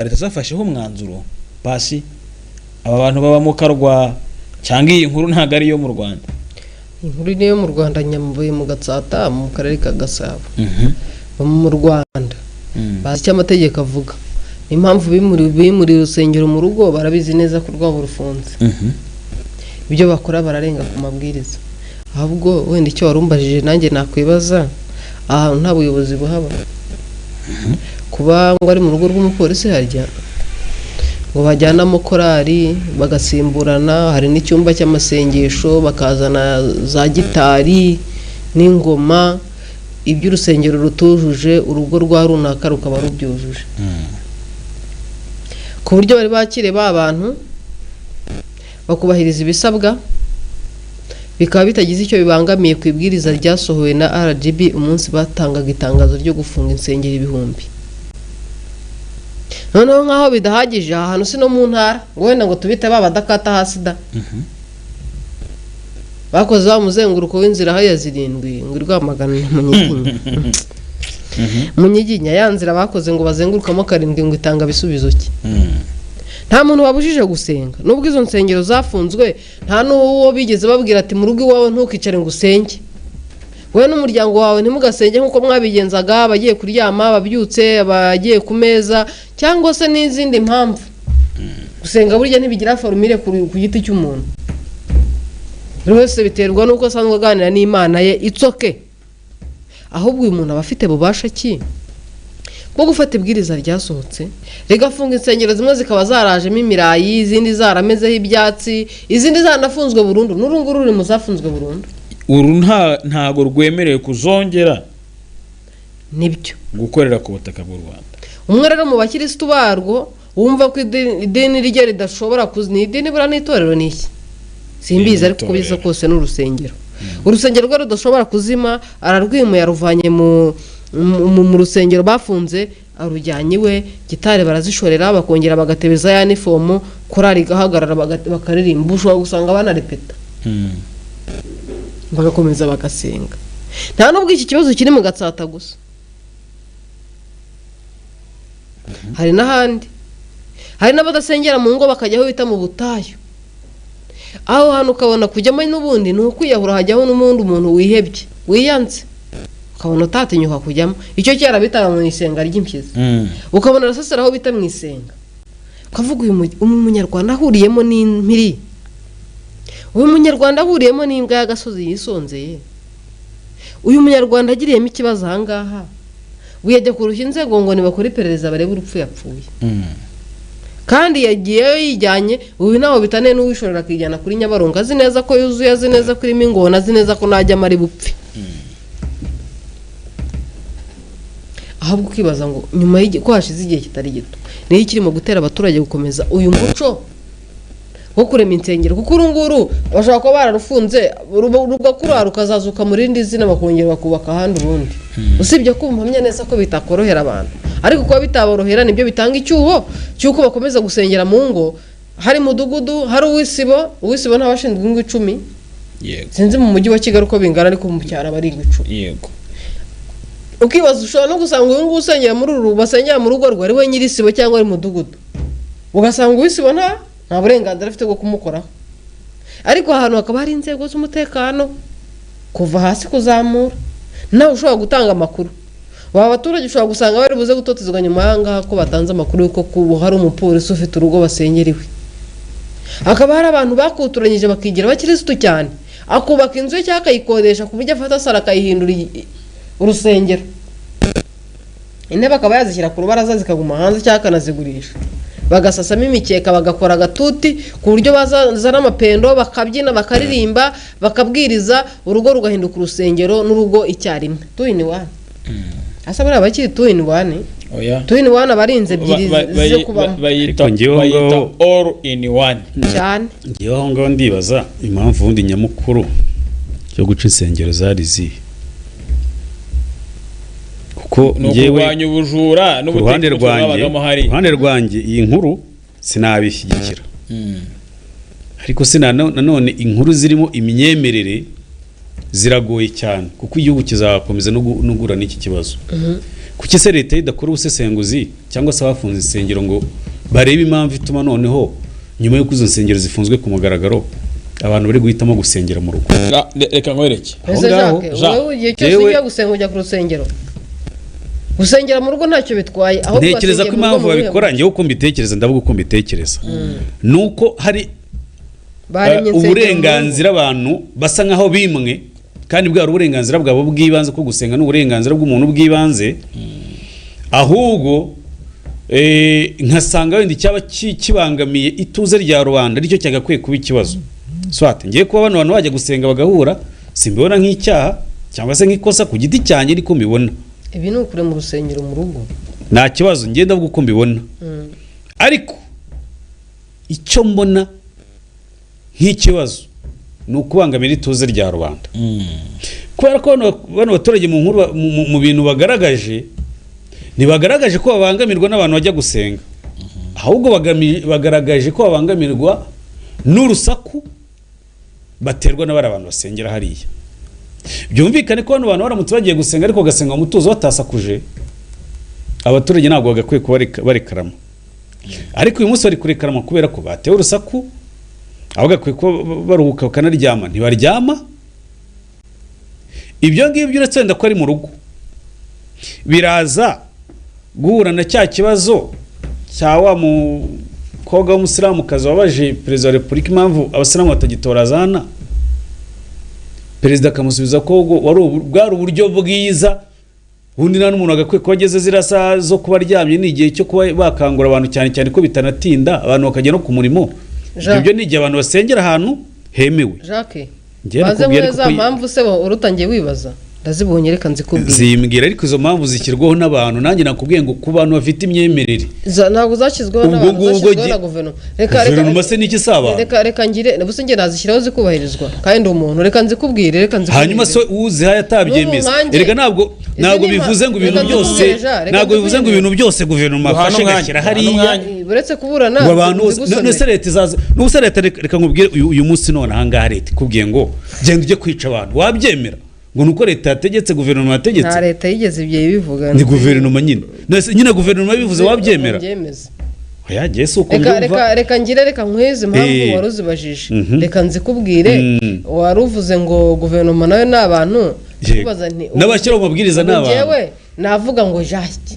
Leta zafasheho umwanzuro pasi aba bantu baba mu Karwa, cyangwa iyi nkuru ntabwo ari iyo mu Rwanda? Inkuru niyo mu Rwanda, Nyamabuye mu Gatsata, mu karere ka Gasabo. Mu Rwanda bazi icyo amategeko avuga. Impamvu bimuriye urusengero mu rugo, barabizi neza ko rwabo rufunze. Ibyo bakora bararenga ku mabwiriza. Ahubwo wenda icyo warumbajije nanjye nakwibaza, ahantu nta buyobozi buhaba, kuba ngo ari mu rugo rw'umupolisi, harya ngo bajyanamo korari bagasimburana, hari n'icyumba cy'amasengesho, bakazana za gitari n'ingoma, ibyo urusengero rutujuje urugo rwa runaka rukaba rubyujuje, ku buryo bari bakire ba bantu bakubahiriza ibisabwa, bikaba bitagize icyo bibangamiye ku ibwiriza ryasohowe na RGB umunsi batangaga itangazo ryo gufunga insengero ibihumbi. Noneho nk'aho bidahagije, aha hantu si no mu ntara ngo wenda ngo tubite ba badakata hasi da, bakoze wa muzenguruko w'inzira hariya zirindwi ngo i Rwamagana Munyiginya. Munyiginya, ya nzira bakoze ngo bazengurukamo karindwi, ngo itanga bisubizo ki? Nta muntu wabujije gusenga. Nubwo izo nsengero zafunzwe, nta n'uwo bigeze babwira ati: "Mu rugo iwawe ntukicare ngo usenge, wowe n'umuryango wawe ntimugasenge nk'uko mwabigenzaga," abagiye kuryama, ababyutse, abagiye ku meza, cyangwa se n'izindi mpamvu. Gusenga burya ntibigira formule ku giti cy'umuntu. Buri wese biterwa n'uko asanzwe aganira n'Imana ye. It's okay. Ahubwo uyu muntu aba afite bubasha ki bwo gufata ibwiriza ryasohotse rigafunga insengero, zimwe zikaba zarajemo imirayi, izindi zaramezeho ibyatsi, izindi zaranafunzwe burundu? N'uru nguru ruri mu zafunzwe burundu. Uru ntago rwemerewe kuzongera Nibyo. gukorera ku butaka bw'u Rwanda. Umwe rero mu bakirisitu barwo wumva ko idini rye ridashobora kuzi, ni idini buriya n'itorero, ni iki simbizi, ariko uko bisa Itorero. kose ni urusengero. Urusengero rwe rudashobora kuzima, ararwimuye, aruvanye mu rusengero bafunze, arujyanye iwe. Gitari barazishorera, bakongera bagatebeza ya nifomu, korari igahagarara, bakaririmba. Ushobora gusanga banarepeta, bagakomeza bagasenga. Nta nubwo iki kibazo kiri mu Gatsata gusa, hari n'ahandi. Hari n'abadasengera mu ngo, bakajya aho bita mu butayu. Aho hantu ukabona kujyamo n'ubundi ni ukwiyahura. Hajyaho n'ubundi umuntu wihebye, wiyanze, ukabona utatinyuka kujyamo. Icyo kera bitaga mu isenga ry'impyizi, ukabona arasasira aho bita mu isenga, ukavuga: "Uyu munyarwanda ahuriyemo n'impiri, uyu munyarwanda ahuriyemo n'imbwa y'agasozi yisonzeye, uyu munyarwanda agiriyemo ikibazo ahangaha, wiyajya kurushya inzego ngo nibakore iperereza barebe urupfu yapfuye, kandi yagiyeyo yijyanye." Ubu ntaho bitaniye n'uwishorera akijyana kuri Nyabarongo, azi neza ko yuzuye, azi neza ko irimo ingona, azi neza ko najyamo ari bupfe. Ahubwo ukibaza ngo nyuma y'igihe, ko hashize igihe kitari gito, niyo kirimo gutera abaturage gukomeza uyu muco wo kurema insengero? Kuko uru nguru bashobora kuba bararufunze, rugakura, rukazazuka mu rindi zina, bakongera bakubaka ahandi urundi. Usibye ko mpamya neza ko bitakorohera abantu, ariko kuba bitaborohera nibyo bitanga icyuho cy'uko bakomeza gusengera mu ngo. Hari mudugudu, hari uw'isibo. Uw'isibo ntabashinzwe ingo 10? Yego. Sinzi mu mujyi wa Kigali uko bingana, ariko mu cyaro aba ari ingo 10. Ukibaza, ushobora no gusanga uyu nguyu usengera muri uru, basengera mu rugo rwe, ari we nyir'isibo cyangwa ari mudugudu, ugasanga uw'isibo nta burenganzira afite bwo kumukoraho, ariko ahantu hakaba hari inzego z'umutekano kuva hasi kuzamura, nawe ushobora gutanga amakuru. Aba baturage ushobora gusanga bari buze gutotezwa nyuma y'aha ngaha ko batanze amakuru y'uko kubu hari umupolisi ufite urugo basengera iwe, hakaba hari abantu bakuturanyije bakigira abakirisitu cyane, akubaka inzu ye cyangwa akayikodesha ku buryo afata saro akayihindura urusengero, intebe akaba yazishyira ku rubaraza zikaguma hanze cyangwa akanazigurisha, bagasasamo imikeka, bagakora agatuti ku buryo bazana amapendo, bakabyina, bakaririmba, bakabwiriza, urugo rugahinduka urusengero n'urugo icyarimwe, two in one. Asa buriya bakiri two in one? Oya. Two in one aba ari inzu ebyiri zo kubamo. Bayita Ariko njyewe bayita ngaho- all in one. Cyane. Ngewe aho ngaho ndibaza impamvu ubundi nyamukuru yo guca insengero zari izihe, kuko Ni njyewe ukurwanya ubujura ku ruhande n'ubutekamutwe rwanjye, bwabagamo ku hari. ruhande rwanjye iyi nkuru sinabishyigikira, ariko nanone inkuru zirimo imyemerere ziragoye cyane, kuko igihugu kizakomeza no guhura n'iki kibazo. Kuki se leta idakora ubusesenguzi cyangwa se abafunze insengero ngo barebe impamvu ituma noneho nyuma y'uko izo nsengero zifunzwe ku mugaragaro abantu bari guhitamo gusengera mu rugo? Reka nkwereke. Aho Ese ngaho, Jacques, Jean, wowe igihe cyose ujya gusenga ujya ku rusengero, gusengera mu rugo ntacyo bitwaye, ahubwo Ntekereza ko wasengeye mu rugo impamvu mu buhe babikora, njyewe uko mbitekereza, ndavuga uko mbitekereza, ni uko hari baremye insengero mu rugo. Uburenganzira abantu basa nkaho bimwe, kandi bwari uburenganzira bwabo bw'ibanze, ko gusenga ni uburenganzira bw'umuntu bw'ibanze. Ahubwo nkasanga wenda icyaba kibangamiye ituze rya rubanda aricyo cyagakwiye kuba ikibazo. Swate ngiye kuba bano bantu bajya gusenga bagahura, simbibona nk'icyaha cyangwa se nk'ikosa ku giti cyanjye, ariko mbibona. Ibi ni ukure mu rusengero mu rugo. Nta kibazo, ngenda ndavuga uko mbibona. Ariko icyo mbona nk'ikibazo ni ukubangamira ituze rya rubanda, kubera ko bano baturage mu nkuru mu bintu bagaragaje, ntibagaragaje ko babangamirwa n'abantu bajya gusenga, ahubwo bagaragaje ko babangamirwa n'urusaku baterwa n'abari abantu basengera hariya. Byumvikane ko bano bantu baramutse bagiye gusenga ariko bagasenga mu mutuzo batasakuje, abaturage ntabwo bagakwiye kuba barekarama. Ariko uyu munsi bari kurekarama kubera ko batewe urusaku, aho bagakwiye kuba baruhuka bakanaryama ntibaryama. Ibyo ngibyo, uretse wenda ko ari mu rugo, biraza guhura na cya kibazo cya wa mukobwa w'umusilamukazi wabaje perezida wa repubulika impamvu abasilamu batagitora zana, perezida akamusubiza ko ubwo wari bwari uburyo bwiza, ubundi nta n'umuntu agakwiye kuba ageze ziriya saha zo kuba aryamye, ni igihe cyo kuba bakangura abantu, cyane cyane ko bitanatinda abantu bakajya no ku murimo. Jean. Ibyo ni igihe abantu basengera ahantu hemewe. Jacques, Njye baze nakubwiye nkore ariko za mpamvu se urutangiye wibaza, ndazibonye, reka nzikubwire. Zimbwira, ariko izo mpamvu zishyirwaho n'abantu. Nanjye nakubwiye ngo ku bantu bafite imyemerere. Ntabwo zashyizweho Ubwo n'abantu, ngubwo zashyizweho na guverinoma. Guverinoma se n'iki si abantu? Reka ngire ubuse njye nazishyiraho zikubahirizwa, kandi ndi umuntu. Reka nzikubwire, reka nzikubwire. Hanyuma se uzihaye atabyemeza? N'ubu nkanjye- Erega ntabwo Izi ntabwo ni bivuze ngo ibintu reka byose nzikubwire, Jean, reka ntabwo bivuze ngo nzikubwire. ibintu byose guverinoma Duhane afashe umwanya, igashyira duhane hariya umwanya. Uretse kuburana, ngo abantu bose nzigusomere. none se leta izaza n'ubu se leta, reka nkubwire, uyu munsi none ahangaha leta ikubwiye ngo genda ujye kwica abantu, wabyemera ngo ni uko leta yategetse, guverinoma yategetse? Nta leta yigeze ibyo ibivuga. Ni guverinoma nyine. None se nyine guverinoma bivuze wabyemera? Mbyemeze. Oya, njye si uko Reka mbyumva. reka ngire, reka nkweze impamvu wari uzibajije. Reka nzikubwire. Wari uvuze ngo guverinoma nayo ni abantu. Ndakubaza nti N'abashyira mu mabwiriza ni ubu abantu. njyewe navuga ngo Jacques,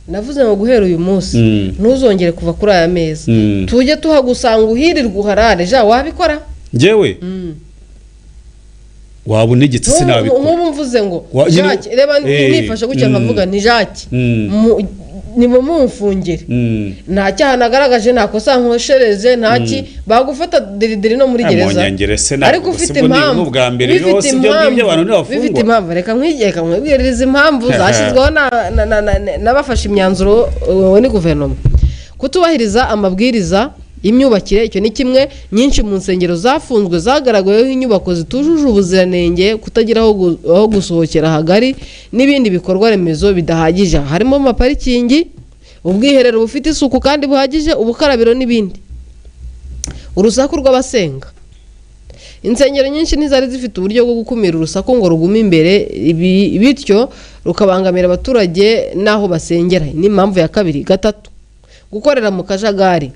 navuze ngo guhera uyu munsi ntuzongere kuva kuri aya meza, tujye tuhagusanga uhirirwe uharare, ja wabikora? Njyewe waba untegetse sinabikora. Nk'ubu mvuze ngo Jacques, reba, nifashe gutya nkavuga nti Jacques, nimumumfungire, nta cyaha nagaragaje, nta kosa nkoshereze, nta ki, bagufata diridiri no muri gereza. Munyangere se ntabwo Ariko ufite se ubwo ni impamvu, n'ubwa mbere bifite byose ibyo ngibyo abantu impamvu, ntibafungwa. bifite impamvu. Reka nkwibwiririze impamvu zashyizweho n'abafashe imyanzuro, ni guverinoma. Kutubahiriza amabwiriza y'imyubakire, icyo ni kimwe. Nyinshi mu nsengero zafunzwe zagaragayeho inyubako zitujuje ubuziranenge, kutagira aho gusohokera hagari n'ibindi bikorwa remezo bidahagije, harimo amaparikingi, ubwiherero bufite isuku kandi buhagije, ubukarabiro n'ibindi. Urusaku rw'abasenga: insengero nyinshi ntizari zifite uburyo bwo gukumira urusaku ngo rugume imbere, bityo rukabangamira abaturage n'aho basengera. Ni impamvu ya kabiri. Gatatu, gukorera mu kajagari.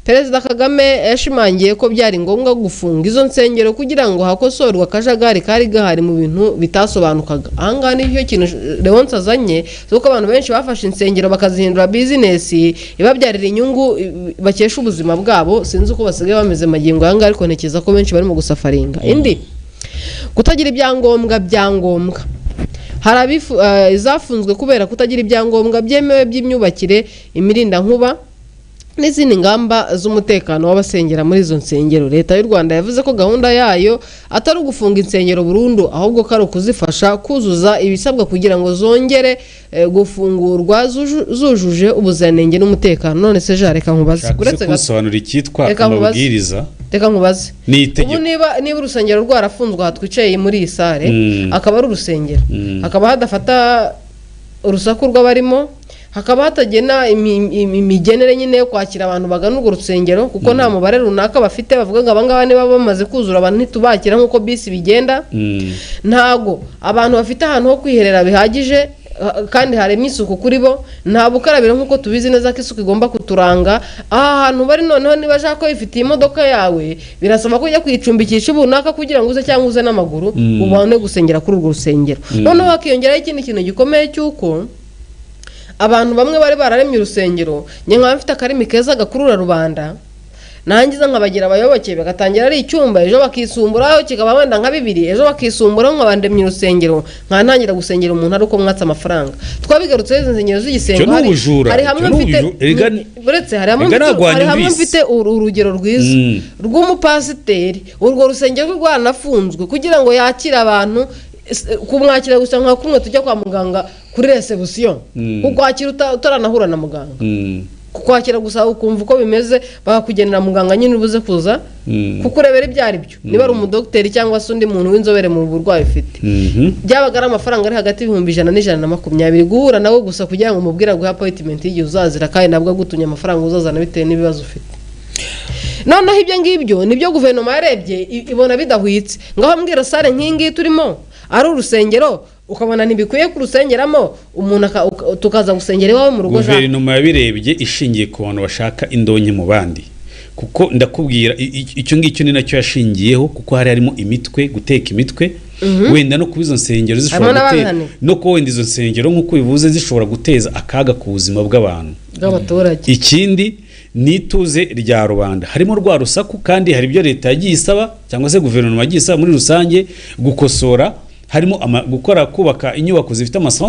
Perezida Kagame yashimangiye ko byari ngombwa gufunga izo nsengero kugira ngo hakosorwe akajagari kari gahari mu bintu bitasobanukaga. Ahangaha nicyo kintu Leonce azanye, kuko abantu benshi bafashe insengero bakazihindura bizinesi ibabyarira inyungu bakesha ubuzima bwabo. Sinzi uko basigaye bameze magingo aya ngaya, ariko ntekereza ko benshi barimo gusafaringa. Indi, kutagira ibyangombwa byangombwa. Hari izafunzwe kubera kutagira ibyangombwa byemewe by'imyubakire, imirindankuba n'izindi ngamba z'umutekano w'abasengera muri izo nsengero. Leta y'u Rwanda yavuze ko gahunda yayo atari ugufunga insengero burundu, ahubwo ko ari ukuzifasha kuzuza ibisabwa kugira ngo zongere gufungurwa zujuje ubuziranenge n'umutekano. None se ja, reka nkubaze. Ushaka Uretse gato. kunsobanurira icyitwa Reka nkubaze. amabwiriza Reka nkubaze. ni itegeko? Ubu niba urusengero rwarafunzwe, aha twicaye muri iyi sare, akaba ari urusengero, hakaba hadafata urusaku rw'abarimo, hakaba hatagena imigenere nyine yo kwakira abantu bagana urwo rusengero, kuko nta mubare runaka bafite bavuga ngo abangaba niba bamaze kuzura abantu ntitubakira nk'uko bisi bigenda, ntago abantu bafite ahantu ho kwiherera bihagije. kandi harimo isuku kuri bo, nta bukarabiro nk'uko tubizi neza ko isuku igomba kuturanga. Aha hantu bari noneho, niba ashaka ko wifitiye imodoka yawe, birasaba ko ujya kuyicumbikisha runaka kugira ngo uze, cyangwa uze n'amaguru, ubone gusengera kuri urwo rusengero. Noneho hakiyongeraho ikindi kintu gikomeye cy'uko abantu bamwe bari bararemye urusengero, njye nkaba mfite akarimi keza gakurura rubanda, nangiza nkabagira abayoboke, bagatangira ari icyumba, ejo bakisumburaho kikaba wenda nka bibiri, ejo bakisumburaho, nkaba ndemye urusengero, nkantangira gusengera umuntu ari uko mwatse amafaranga. Twabigarutseho, izi nsengero z'igisengo. Icyo ni hari ubujura, hari hamwe icyo ni mfite uretse hari hamwe erega mfite ntabwo hari hamwe wanyumvise. mfite urugero rwiza rw'umupasiteri, urwo rusengero rwe rwaranafunzwe kugira ngo yakire abantu, kumwakira gusa nka kumwe tujya kwa muganga kuri réception, kukwakira utaranahura na muganga, kukwakira gusa ukumva uko bimeze, bakakugenera muganga nyine ubuze kuza kukurebera ibyo ari byo, niba ari umudogiteri cyangwa se undi muntu w'inzobere mu burwayi ufite. Byabaga ari amafaranga ari hagati y'ibihumbi 100 na 120 guhura nawe gusa, kugira ngo umubwire aguhe appointment y'igihe uzazira, kandi nabwo agutumye amafaranga uzazana bitewe n'ibibazo ufite. Noneho ibyo ngibyo nibyo guverinoma yarebye, ibona bidahwitse. Ngaho mbwira, salle nk'iyi ngiyi turimo ari urusengero, ukabona ntibikwiye kurusengeramo umuntu, tukaza gusengera iwawe mu rugo, Jean. Guverinoma yabirebye ishingiye ku bantu bashaka indonke mu bandi, kuko ndakubwira, icyo ngicyo ni nacyo yashingiyeho, kuko hari harimo imitwe, guteka imitwe, wenda no kuba izo nsengero zishobora Harimo guteza n'ababihaniwe. no kuba wenda izo nsengero nk'uko bivuze zishobora guteza akaga ku buzima bw'abantu. Bw'abaturage. Ikindi ni ituze rya rubanda, harimo rwa rusaku, kandi hari ibyo leta yagiye isaba cyangwa se guverinoma yagiye isaba muri rusange gukosora, harimo gukora, kubaka inyubako zifite amasomo.